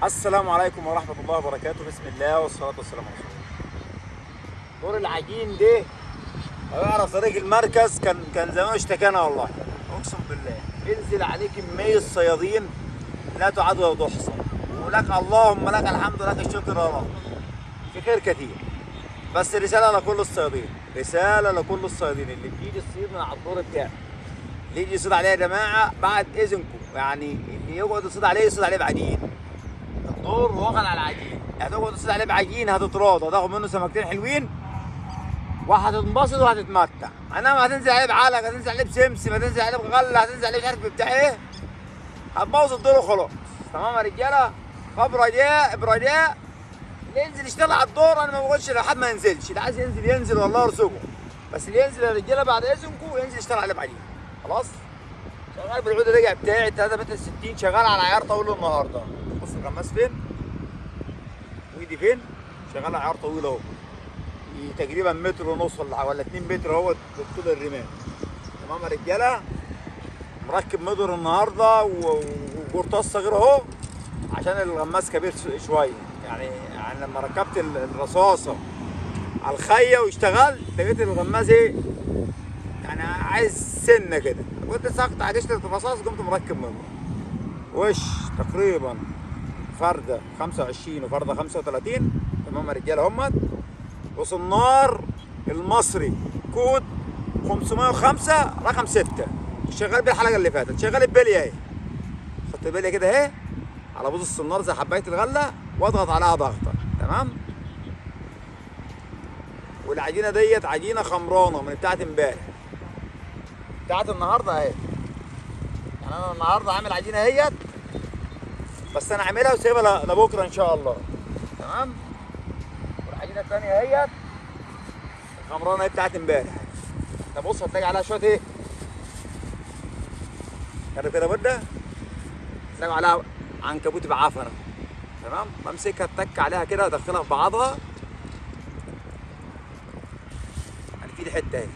السلام عليكم ورحمة الله وبركاته. بسم الله والصلاة والسلام على رسول الله. دور العجين ده لو يعرف طريق المركز كان زمان اشتكانا والله، اقسم بالله. انزل عليه كمية صيادين لا تعد ولا تحصى، ولك اللهم لك الحمد ولك الشكر يا رب، في خير كثير. بس رسالة لكل الصيادين، رسالة لكل الصيادين اللي بيجي يصيد من على الدور بتاعه، اللي يجي يصيد عليه يا جماعة بعد إذنكم، يعني اللي يقعد يصيد عليه يصيد عليه بعجين. الدور واخد على العجين، هتقعد تصيد عليه بعجين هتتراضى، هتاخد منه سمكتين حلوين وهتنبسط وهتتمتع. انما هتنزل عليه بعلق، هتنزل عليه بسمسم، هتنزل عليه بغلة، هتنزل عليه مش عارف بتاع ايه، هتبوظ الدور وخلاص. تمام يا رجاله؟ فبرجاء برجاء اللي ينزل يشتغل على الدور. انا ما بقولش لو حد ما ينزلش، اللي عايز ينزل ينزل والله يرزقه، بس اللي ينزل يا رجاله بعد اذنكم ينزل يشتغل عليه بعدين. خلاص؟ شغال بالعود الرجع بتاعي 3 متر 60، شغال على عيار طويل النهارده. بص الغماس فين وايدي فين، شغال على عيار طويل اهو، تقريبا متر ونص ولا 2 متر اهو طول الرمال. تمام يا رجاله؟ مركب مدر النهارده وقرطاس صغير اهو عشان الغماس كبير شوية. يعني لما ركبت الرصاصة على الخيه واشتغلت لقيت الغماس ايه، يعني عايز سنة كده، كنت ساقط على قشرة الرصاص قمت مركب منه وش تقريبا فرده 25 وفرده 35. تمام يا رجاله؟ همت وصنار المصري كود 505 رقم 6، شغال بيه الحلقة اللي فاتت، شغال البلية اهي. حط البلية كده اهي على بوز الصنار زي حبايه الغلة واضغط عليها ضغطه. تمام؟ والعجينه ديت عجينه خمرانه من بتاعه امبارح، بتاعه النهارده اهي. يعني انا النهارده عامل عجينه اهيت، بس انا عاملها وسايبها لبكرة ان شاء الله. تمام؟ والعجينه الثانية اهيت الخمرانه اهي بتاعه امبارح. طب بص هتلاقي عليها شوية ايه كده كده بده، تلاقي عليها عنكبوت بعفنه. تمام؟ بمسكها اتك عليها كده ادخلها في بعضها، يعني في دي حتة اهي.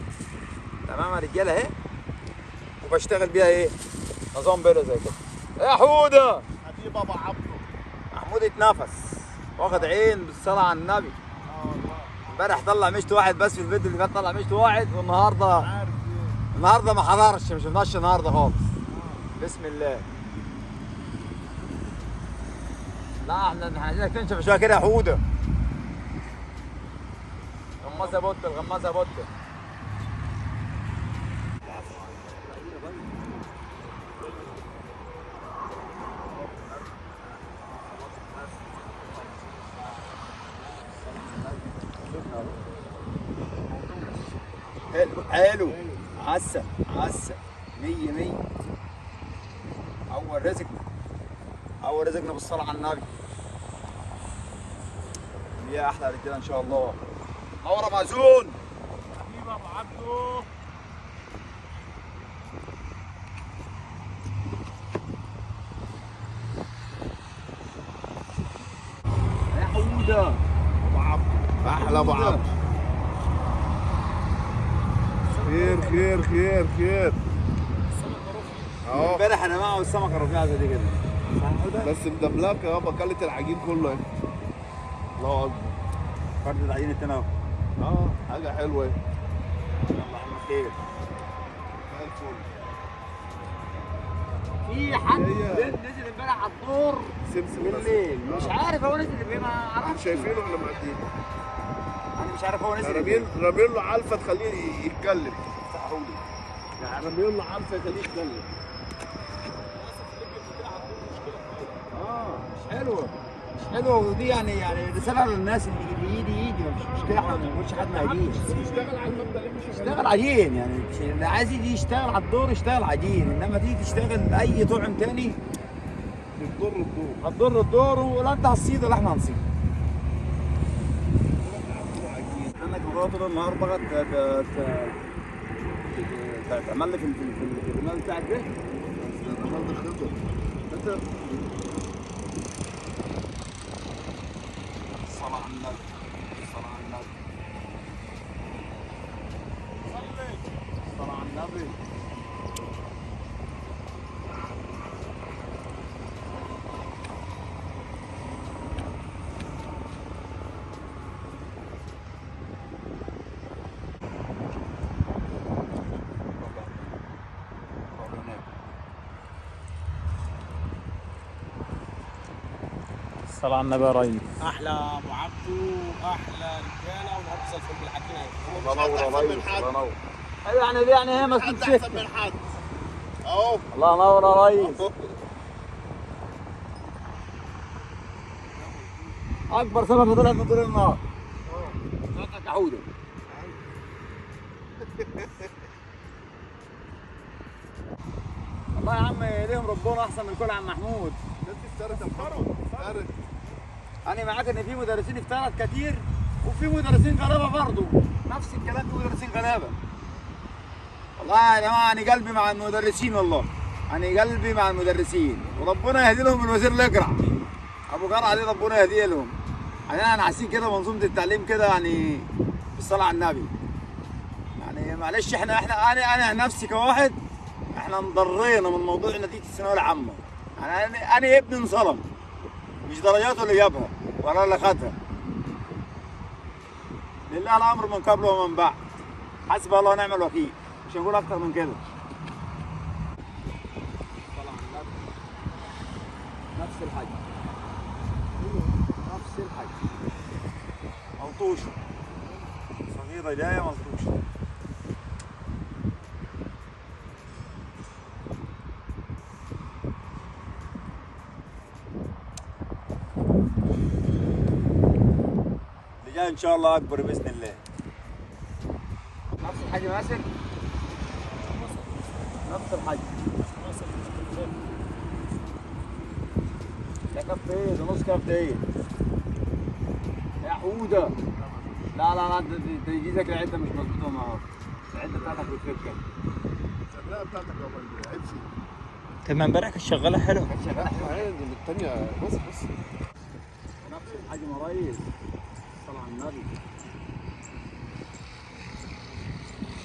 تمام يا رجاله اهي، وبشتغل بيها ايه نظام بيضة زي كده. يا حوده حبيب ابو عبده محمود اتنفس واخد عين بالصلاة على النبي. والله امبارح طلع مشت واحد بس في الفيديو اللي فات، طلع مشت واحد، والنهارده عارف ايه النهارده ما حضرش، ما شفناش النهارده خالص. بسم الله. لا احنا عايزينك تنشف شوية كده يا حوده. غمازه بوت، الغمازه بوت. حلو حلو، عسل عسل، مية مية. أول رزقنا، أول رزقنا بالصلاة على النبي. يا أحلى رجالة إن شاء الله. نور يا معزون. حبيب ابو عبده. يا حودة ابو عبده احلى ابو عبده. خير خير خير خير. اهو امبارح أنا معه السمكة الرفيعة زي دي كده. صح يا حودة؟ بس مدملكه يابا، كلت العجين كله اهي. الله اكبر. فرد العجين التاني أهو. حاجة حلوة اهي. يلا يا عم خير. زي الفل. في حد هي- نزل امبارح على الدور سمسم بالليل، مش عارف هو نزل بايه، ما اعرفش. شايفينه احنا معديين. انا مش عارف هو نزل بايه. رامين له علفه تخليه يتكلم. يعني رامين له علفه يخليه يتكلم. مش حلوة، مش حلوة. ودي يعني رسالة للناس اللي يجي مفيش مشكلة، احنا ما بنقولش حد ما يجيش. يشتغل على المبدا اللي مش اشتغل عجين، يعني اللي عايز يجي يشتغل على الدور يشتغل عجين، انما تيجي تشتغل اي طعم تاني بتضر الدور. هتضر الدور، ولا انت هتصيد ولا احنا هنصيد. عندك موضوع طول النهار بقى تعمل لي في الرمال بتاعك ده. الرمال ده خطر خطر. الصلاة على النبي، الصلاة على النبي، الصلاة على النبي. الصلاة على النبي يا ريس. احلى ابو عبده واحلى رجاله، ونهار زي الفل بالعجينه اهي. الله ينور يا أحسن ريس، من حد. الله ينور. ايوه يعني دي يعني هي مسدود حد احسن سكة. من حد اهو. الله ينور يا ريس. اكبر سمكة طلعت من طول النار. طلعت يا حوده. والله يا عم ليهم ربنا احسن من كل عم محمود. انت افترت يا محمد، افترت. انا معاك ان في مدرسين افترت كتير، وفي مدرسين غلابة برضه نفس الكلام، في مدرسين غلابة. والله يا جماعة انا قلبي مع المدرسين، والله انا قلبي مع المدرسين، وربنا يهدي لهم الوزير الاقرع ابو قرع دي، ربنا يهديه لهم. يعني احنا حاسين كده منظومة التعليم كده يعني بالصلاة على النبي. يعني معلش احنا انا نفسي كواحد احنا انضرينا من موضوع نتيجة الثانوية العامة. يعني انا ابني انظلم، مش درجاته اللي جابها ولا اللي خدها. لله الامر من قبل ومن بعد، حسب الله ونعم الوكيل، مش هنقول اكتر من كده. نفس الحاجة، نفس الحاجة، ملطوشه صغيرة جاية ملطوشه. اللي جاي ان شاء الله اكبر باذن الله. نفس الحجم ياسر، نفس الحجم. ده كف ايه؟ ده نص كف ايه؟ يا حوده. لا لا لا، تجهيزك العدة مش مظبوطة النهارده. العدة بتاعتك بتفك. الشغلانة بتاعتك يا فندم امشي. طب ما امبارح كانت شغالة حلو. كانت شغالة حلو. الثانية بص بص. نفس الحجم يا ريس. صل على النبي.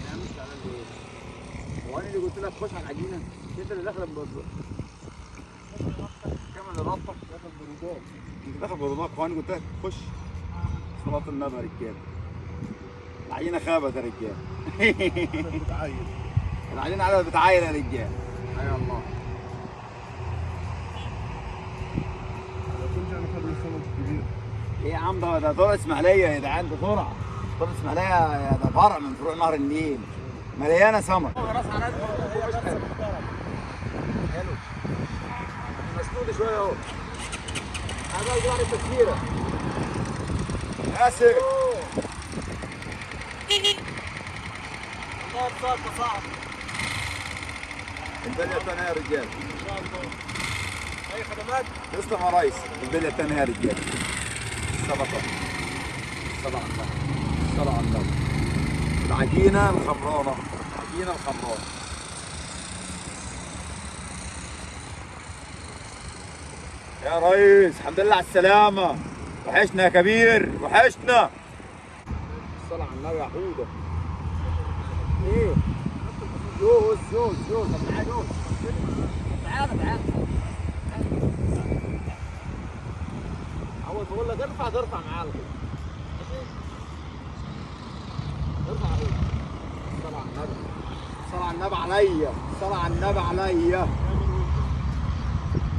يا عم مش على ايه؟ هو انا اللي قلت لك خش على العجينة؟ مش انت اللي داخل كمل الربطه. داخل برضاك. انت داخل برضاك، وانا قلت لك خش. صلاة النبي يا رجاله. العجينة خابت يا رجاله. بتعين. العجينة قاعدة بتعاير يا رجاله. اي الله. ما كنتش انا خد السمك الكبير. ايه يا عم ده طرق اسماعيليه يا جدعان، ده فرع طرق اسماعيليه، ده فرع من فروع نهر النيل، مليانة سمك. راس على حلو. حلو. مسنود شوية اهو. هذا يجي التكسيره. ياسر. الله يرزقك يا صاحبي. البلية الثانية يا رجال. ان شاء الله. اي خدمات؟ تسلم يا ريس. البلية الثانية يا رجال. السلطة. الصلاة على النبي. الصلاة على النبي. العجينة الخمرانه، العجينة الخمرانه. يا ريس الحمد لله على السلامة، وحشنا يا كبير، وحشنا. الصلاة على النبي يا حوده. ايه؟ جوز جوز جوز، طب تعالى جوز. تعالى تعالى. اول ما اقول لك ارفع ترفع معايا كده. ماشي؟ ارفع عليك. الصلاة على النبي. الصلاة على النبي عليا، الصلاة على النبي عليا.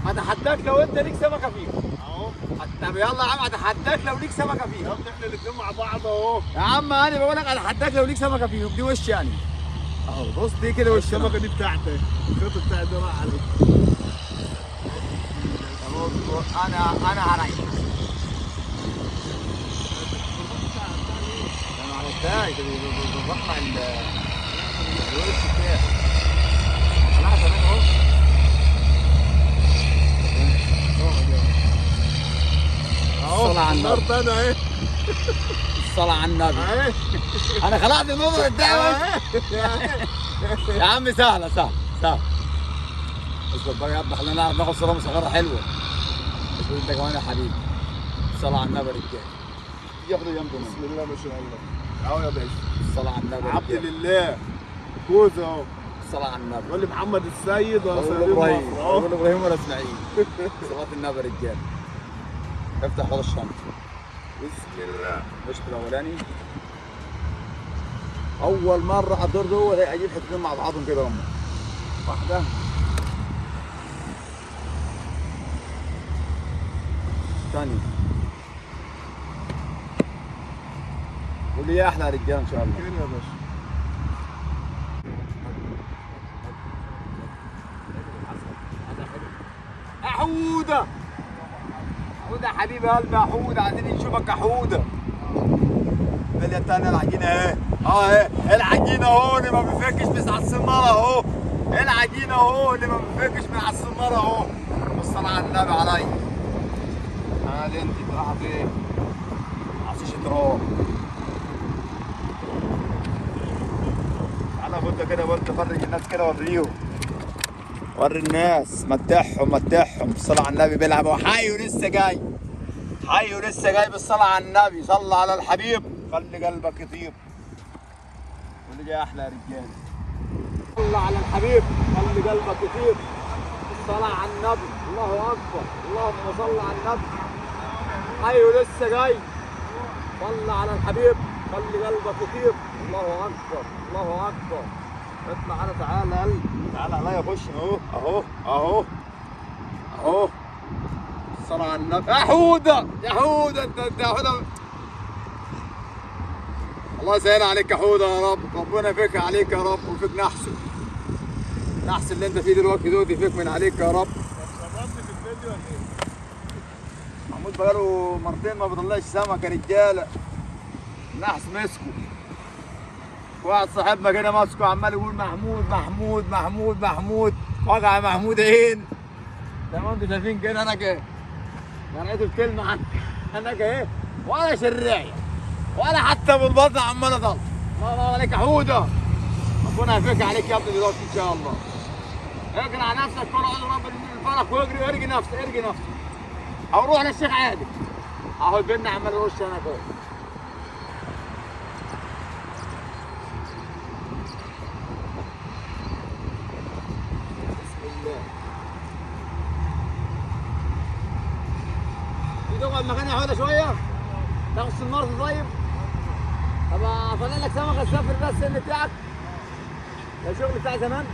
اتحداك لو انت ليك سمكة فيهم. اهو. طب يلا يا عم اتحداك لو ليك سمكة فيهم. يا ابني احنا الاثنين مع بعض اهو. يا عم انا بقول لك اتحداك لو ليك سمكة فيهم، دي وش يعني. اهو بص دي كده وش السمكة دي بتاعتك، الخيط بتاعي ده راح عليك. انا هريح. انا ما عرفتهاش، بطلع الوش بتاعي. طلعت انا اهو. الصلاة على النبي. النار انا اهي. الصلاة على النبي. اهي. انا خلعت النظر قدامك. يا عم سهلة سهلة سهلة. اصبر بقى يا ابني، خلينا نعرف ناخد صورة مصغرة حلوة. اصبر انت كمان يا حبيبي. الصلاة على النبي يا رجالة. ياخدوا جنبه بسم الله ما شاء الله. اهو يا باشا. الصلاة على النبي. عبد لله جوز اهو. الصلاة على النبي. قول لي محمد السيد ولا اقول سليم ابراهيم، مصر اهو. اقول ابراهيم ولا اسماعيل. صلاة النبي يا رجالة. افتح حوض الشنطة. بسم الله. المشط الاولاني. اول مرة على الدور دوت اجيب حتتين مع بعضهم كده هم. واحدة. الثانية. قول لي يا احلى رجال ان شاء الله. خير يا باشا. حوده حوده حبيب قلبي يا حوده، عايزين نشوفك يا حوده. البلية الثانية العجينة اهي، اهي العجينة اهو اللي ما بيفكش من على السناره اهو، العجينة اهو اللي ما بيفكش من على السناره اهو. والصلاة على النبي عليا. تعالي انت رايحة فين؟ عصيش تراب. تعالى بوده كده بوده، فرج الناس كده وريهم، وري الناس، متعهم متعهم. بالصلاة على النبي بيلعب هو، حي ولسه جاي، حي ولسه جاي. بالصلاة على النبي، صلى على الحبيب، خلي قلبك يطيب. واللي جاي أحلى يا رجالة. صلى على الحبيب، خلي قلبك يطيب. الصلاة على النبي، الله أكبر، اللهم صل على النبي. حي ولسه جاي، صلى على الحبيب، خلي قلبك يطيب. الله أكبر، الله أكبر. اطلع انا، تعالى يلا، تعالى عليا، خش اهو اهو اهو اهو. الصلاة على النبي يا حودة، يا حودة انت يا حودة، الله يسهل عليك يا حودة يا رب، ربنا يفك عليك يا رب ويفك نحسه، نحس اللي انت فيه دلوقتي دوت يفك من عليك يا رب. محمود بقاله مرتين ما بيطلعش سمك يا رجالة، نحس مسكه. واحد صاحبنا كده ماسكه عمال يقول محمود محمود محمود محمود، وجع محمود عين. زي ما انتم شايفين كده انا كده لقيت الكلمة عنك انا كده ولا شرايه ولا حتى بالبطن عمال اطلع. الله ينور عليك يا حوده، ربنا يفك عليك يا ابني دلوقتي ان شاء الله. اجري على نفسك، كل عضو رب الفرق واجري، ارجي نفسك ارجي نفسك، او روح للشيخ عادل اهو البن عمال يرش انا كده. تقعد مكاني حوده شوية، تاخد سنارة طيب. طب اطلع لك سمكة تسافر بس السن بتاعك، ده الشغل بتاع زمان.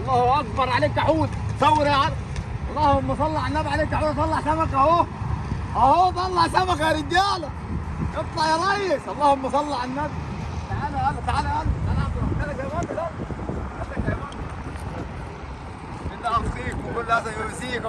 الله اكبر عليك يا حوت، صور يا عم. اللهم صل على النبي عليك يا حوت، طلع سمكة اهو اهو، طلع سمكة يا رجاله، اطلع يا ريس. اللهم صل على النبي. تعالى يلا، تعالى يلا، تعالى عبد الرحمن يا مان، يلا يا مان، انت اخيك وكل هذا يمسيك.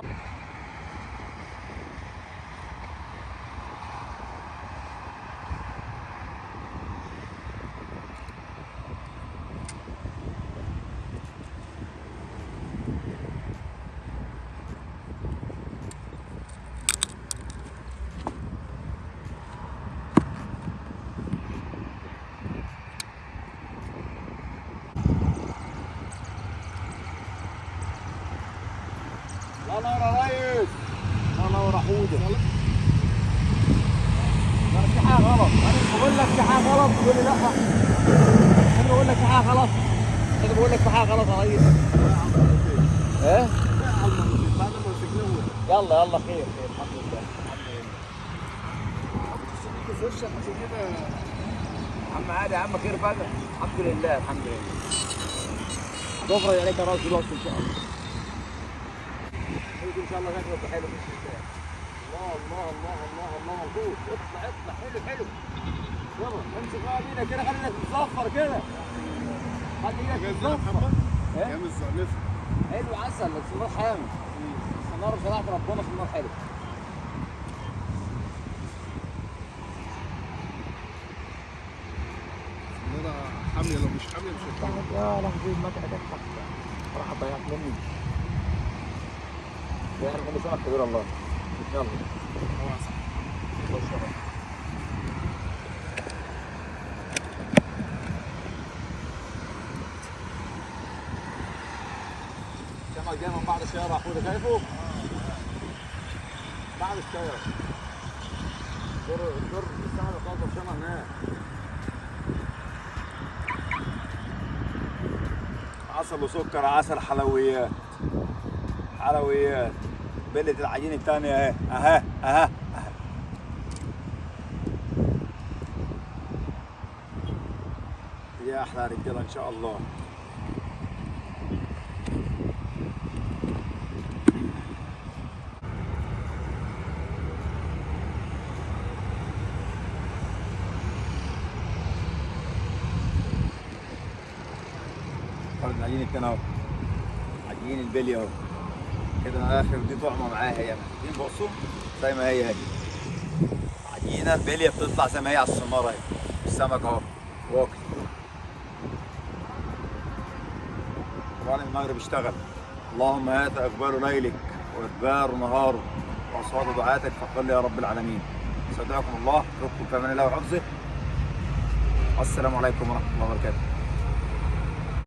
الله ينور يا ريس، الله ينور يا حوده. انا في حاجة غلط، انا بقول لك في حاجة غلط تقول لي لا. انا بقول لك في حاجة غلط، انا بقول لك في حاجة غلط يا ريس. ايه؟ يلا يلا خير خير، الحمد لله الحمد لله. حط في وشك عشان كده عم عادي يا عم، خير بقى، الحمد لله الحمد لله. هتفرج عليك يا راس دلوقتي ان شاء الله. ان شاء الله شكله حلو مش الله الله الله الله الله مبروك. اطلع اطلع حلو حلو، يلا امسك بقى بينا كده، خلينا تتصفر كده، خلي ايدك تتصفر. ايه جامد الزعنفه، حلو عسل، السنار حامي، السنار بصراحة ربنا سنار حلو. السناره حامية، لو مش حامية مش هتطلع. يا لهوي المكنه جت راح ضيعت مني. يا اخي سمك كبير الله. يلا خش بقى. سمك جاي من بعد الشجرة يا حوده، شايفه؟ بعد الشجرة. دور دور السمك خالص هناك. عسل وسكر، عسل حلويات، حلويات. بلة العجين الثانية اهي اهي اهي. يا احلى رجاله ان شاء الله. فرد العجين التاني اهو، عجين البلي اهو كده. اخر دي طعمه معاها يا مان، بصوا زي ما هي اهي، عجينه البلية بتطلع زي ما هي على الصناره اهي. السمك اهو واكل. طبعا المغرب اشتغل. اللهم هات اقبال ليلك وادبار نهاره واصوات دعاتك فقل يا رب العالمين. استودعكم الله، اترككم في امان الله وحفظه. السلام عليكم ورحمة الله وبركاته.